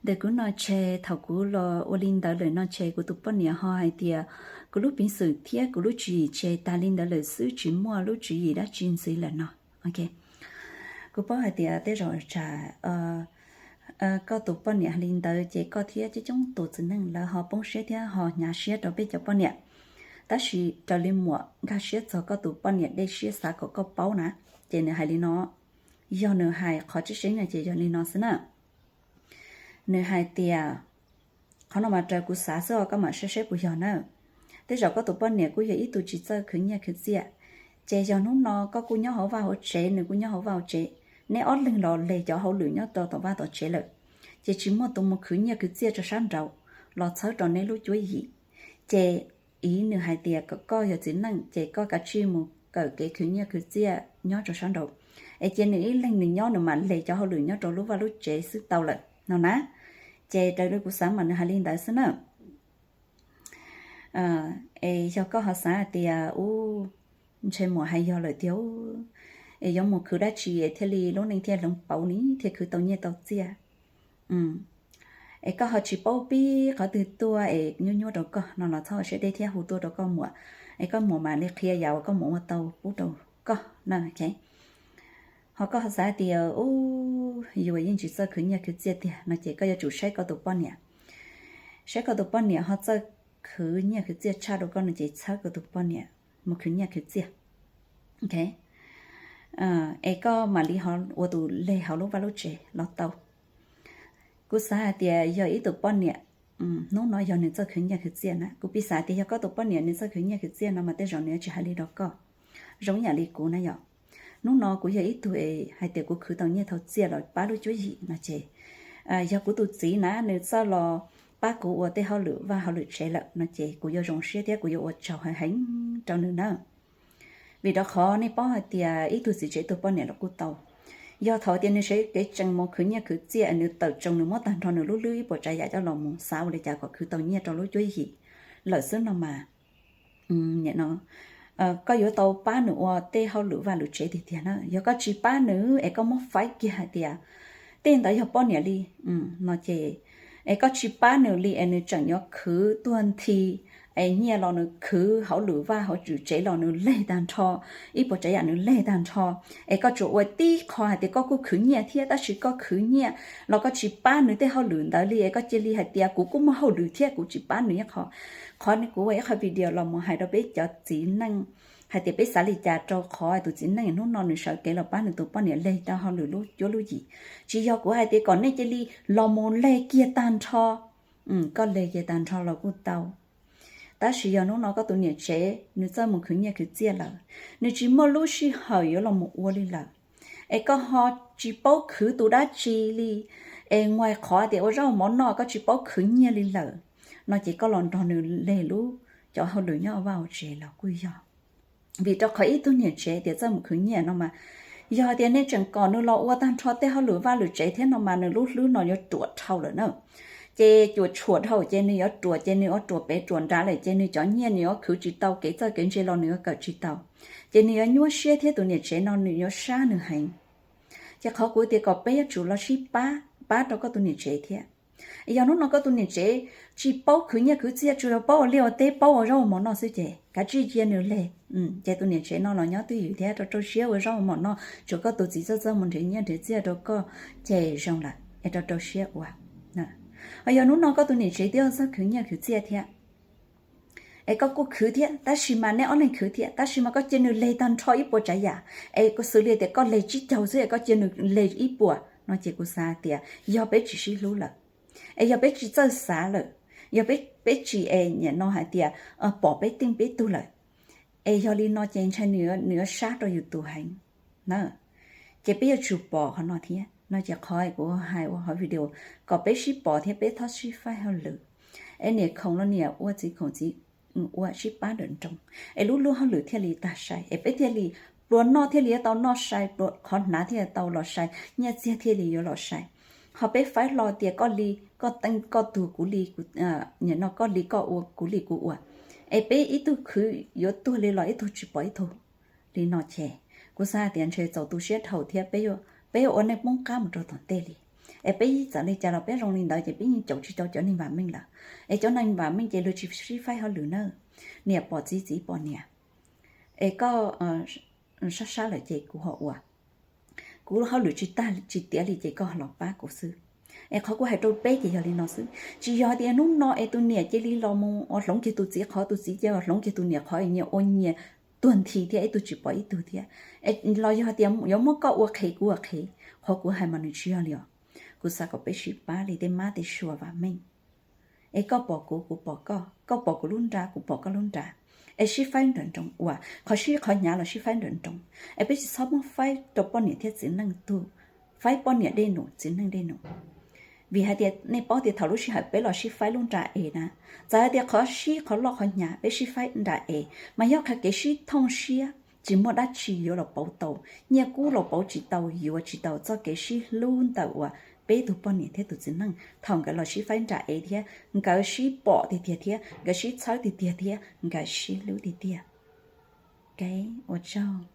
Ntawm kuv no ces thaum kuv los ua li ntawd lawm no ces kuv tus poj niam ho hais tias kuv lub peev xwm thiab kuv lub tswv yim ces tas li ntawd lawm xwb, tsis muaj lub tswv yim dab tsi ntxiv lawm no. Kuv paub hais tias tej zaum tsam koj tus poj niam hais li ntawd ces koj thiab coob coob tus txiv neej lawv ho poob siab thiab ho hnyav siab rau peb cov poj niam. Tab sis raws li muam nkag siab txog koj tus poj niam dej siab xav kom koj paub na, ces nws hais li no, yog nws hais qhov tseeb tseeb no ces yog li no xwb na. Nws hais tias, qhov no mas raws kuv xav xwb os, koj mam saib saib puas yog na. Tej zaum koj tus poj niam kuj yog ib tug tsis txawj khwv nyiaj khwv txiaj, ces yog hnub no koj kuj nyob hauv vaj hauv tsev, nws kuj nyob hauv vaj hauv tsev, neb ob leeg los leg cov hauj lwm nyob rau tom vaj tom tsev lawm, ces tsis muaj tus mus khwv nyiaj khwv txiaj rau sab nraud los txhawb rau neb lub cuab yim. Ces iv nws hais tias kom koj yog txiv neej ces koj kav tsij mus kawm kev khwv nyiaj khwv txiaj nyob rau sab nraud, es cia nws ib leeg nws nyob nws mam leg cov hauj lwm nyob rau lub vaj lub tsev xwb tau lawm no na. Ces raws li kuv xav mas nws hais li ntawd xwb na. Es yog koj ho xav hais tias ub, ntshe muam hais yog lawm tiag, es yuav mus khwv dab tsi es thiaj li lub neej thiaj hloov pauv li thiaj khwv tau nyiaj tau txiaj, es koj ho tsis paub pib qhov twg tuaj es nyuaj nyuaj rau koj no los txhob ua siab deb thiab hu tuaj rau koj muam, es koj muam mam li qhia yam uas koj muam ua tau pub rau koj na. Ho koj ho xav tias ub, yus yeej tsis txawj khwv nyiaj khwv txiaj tiag no ces koj yuav tsum saib koj tus poj niam. Saib koj tus poj niam ho txawj khwv nyiaj khwv txiaj tshaj rau koj no ces txhawb koj tus poj niam mus khwv nyiaj khwv txiaj, es koj mam li ho ua tus leg hauv lub vaj lub tsev los tau. Kuv xav hais tias yog ib tus poj niam, hnub no yog nws txawj khwv nyiaj khwv txiaj na, kuv piv xav tias yog koj tus poj niam nws txawj khwv nyiaj khwv txiaj no mas tej zaum nws yuav tsis hais li rau koj. Zoo ib yam li kuv na yom, hnub no kuv yog ib tug hais tias kuv khwv tau nyiaj tau txiaj los pab lub cuab yim no ces yog kuv tus txiv na nws txawj los pab kuv ua tej hauj lwm vaj hauj lwm tsev lawm no ces kuv yuav zoo siab thiab kuv yuav ua tsaug heev heev rau nws na. Vim rau qhov nej paub hais tias ib tug txiv tsev tus poj niam los kuj tau, yog thaum tias nws sawv kev tsees mus khwv nyiaj khwv txiaj nws tawm tsoo nws muab tag nrho nws lub hlwb ib puas tsav yam coj los mus xav ua li cas kom khwv tau nyiaj rau lub cuab yim lawm xwb no mas koj yuav tau pab nws ua tej hauj lwm vaj lwm tsev tiag tiag na. Yog koj tsis pab nws es koj muab faib kiag hais tias tej ntawd yog poj niam li no ces, es koj tsis pab nws li es nws tseem yuav khwv tuag nthi, es nyiaj los nws khwv, hauj lwm vaj hauj lwm tsev los nws leg tag nrho, ib puas tsav yam nws leg tag nrho, es koj tsuas ua tib qho hais tias koj kuj khwv nyiaj thiab tab sis koj khwv nyiaj los koj tsis pab nws tej hauj lwm ntawd li es koj cia li hais tias kuv kuj muaj hauj lwm thiab kuv tsis pab nws ib qho. Qhov kuv ua ib qho video los mus hais rau peb cov txiv neej hais tias peb xav li cas rau qhov tus txiv neej hnub no nws sawv kev los pab nws tus poj niam leg tau hauj lwm lub cuab lub yim. Tsis yog kuv hais tias kom nej cia li los mus leg kiag tag nrho, koj leg kiag tag nrho los kuj tau. Tab sis yog hnub no koj tus niam tsev nws txawj mus khwv nyiaj khwv txiaj lawm, nws tsis muaj lub sij hawm yuav los mus ua li lawm, es koj ho tsis paub khwv tus dab tsi li, es nqua qhov tias ua zaub mov noj koj tsis paub khwv nyiaj li lawm, no ces koj los nrog nws leg lub cov hauj lwm nyob vaj hauv tsev los kuj yog. Vim rau qhov ib tug niam tsev tias txawj mus khwv nyiaj no mas, yog hais tias nej tseem kom nws los ua tag nrho tej hauj lwm vaj lwm tsev thiab no mas nws lub hlwb no yuav ruam dhau lawm na. Ces cuam tshuam dhau ces nws yuav ruam, ces nws yuav ruam pem ruam nrad lawm ces nws cov nyiaj nws yuav khwv tsis tau, kev txawj kev ntse los nws yuav kawm tsis tau. Ces nws yuav nyuaj siab thiab tus niam tsev no nws yuav sab nws heev. Ces qhov kuv tias kom peb yuav tsum los sib pab, pab rau koj tus niam tsev thiab. Yog hnub no koj tus niam tsev tsis paub khwv nyiaj khwv txiaj, tsuas yog paub ua liaj ua teb, paub ua zaub ua mov noj xwb ces kav tsij cia nws leg. Ces tus niam tsev no los nyob twj ywm thiab rau rau siab ua zaub ua mov noj, tsuas koj tus txiv txawj txawj mus nrhiav nyiaj nrhiav txiaj rau koj ces zoo lawm es rau rau siab ua. Ho yog hnub no koj tus niam tsev twb txawj khwv nyiaj khwv txiaj thiab, es koj kuj khwv thiab tab sis mas neb ob leeg khwv thiab tab sis mas koj cia nws leg tag nrho ib puas tsav yam, es xws li tias koj leg tsib caug xwb es koj cia nws leg ib puas no ces kuv xav tias yog peb tsis sib hlub lawm, es yog peb tsis txawj xav lawm, yog peb tsis es nim no hais tias pom peb teej peb tug lawm, es yog li no ces ntshai nws yuav sab rau yus tus heev na. Ces peb yuav tsum pom qhov no thiab no ces qhov kuv hais ua qhov video kom peb sib pom thiab peb txhob sib faib hauj lwm. Es niam khoom los niam ua, txiv khoom txiv ua, sib pab nrawm nroos es lub lub hauj lwm thiaj li tag sai es peb thiaj li pluas noj thiaj li yuav tau noj sai, pluas qhov hnav thiaj li tau los sai, nyiaj txiag thiaj li yuav los sai. Ho peb faib hlo tias koj li koj teej, koj tug kuv li, no koj li koj ua kuv li kuv ua, es peb ib tug khwv yuav tuag li los ib tug tsis pom ib tug li no ces kuv xav tias ntshe txaus tu siab dhau thiab peb yuav ua neej poob qab mus rau tom ntej li. Es peb txawm li cas los peb zoo li ntawd ces peb yeej caum tsis tau cov neeg vam meej lawm. Es cov neeg vam meej ces luag tsis sib faib hauj lwm na. Niam pom txiv, txiv pom niam. Es koj sab sab lawm ces kuv ho ua, kuv hauj lwm tsis tag tsis tiav li ces koj los pab kuv xwb. Es qhov kuv hais rau peb ces yog li no xwb, tsis yog tias hnub no es tus niam cia li los mus ua hloov kiag tus txiv qhov, tus txiv cia hloov kiag tus niam qhov, nyias ua nyias tuag nthi thiab ib tug tsis pom ib tug thiab. Los yog tias yuav muab koj ua qhev kuv ua qhev, qhov kuv hais mas nws tsis yog li os. Kuv xav kom peb sib pab li tej mab tej sua vam meej. Es koj pom kuv, kuv pom koj, koj pom kuv lub nra, kuv pom koj lub nra. Es sib faib nrawm nroos, uas qhov sib qhov hnyav los sib faib nrawm nroos. Es peb tsis txhob muab faib rau poj niam thiab txiv neej tug, faib poj niam dej num txiv neej dej num. Vim hais tias nej paub tias thaum lub sij hawm peb los sib faib lub nra es na, txawm hais tias qhov sib qhov loj qhov hnyav peb sib faib nra es mas yog qhov kev sib thooj siab, tsis muaj dab tsi yuav los pauv tau, nyiaj kub los pauv tsis tau, yuav tsis tau txoj kev sib hlub ntawm uas peb tug poj niam thiab tus txiv neej thaum nkawd los sib faib nra es thiab nkawd sib pom tiag tiag thiab nkawd sib txhawb tiag tiag thiab nkawd sib hlub tiag tiag. Kev ua tsaug.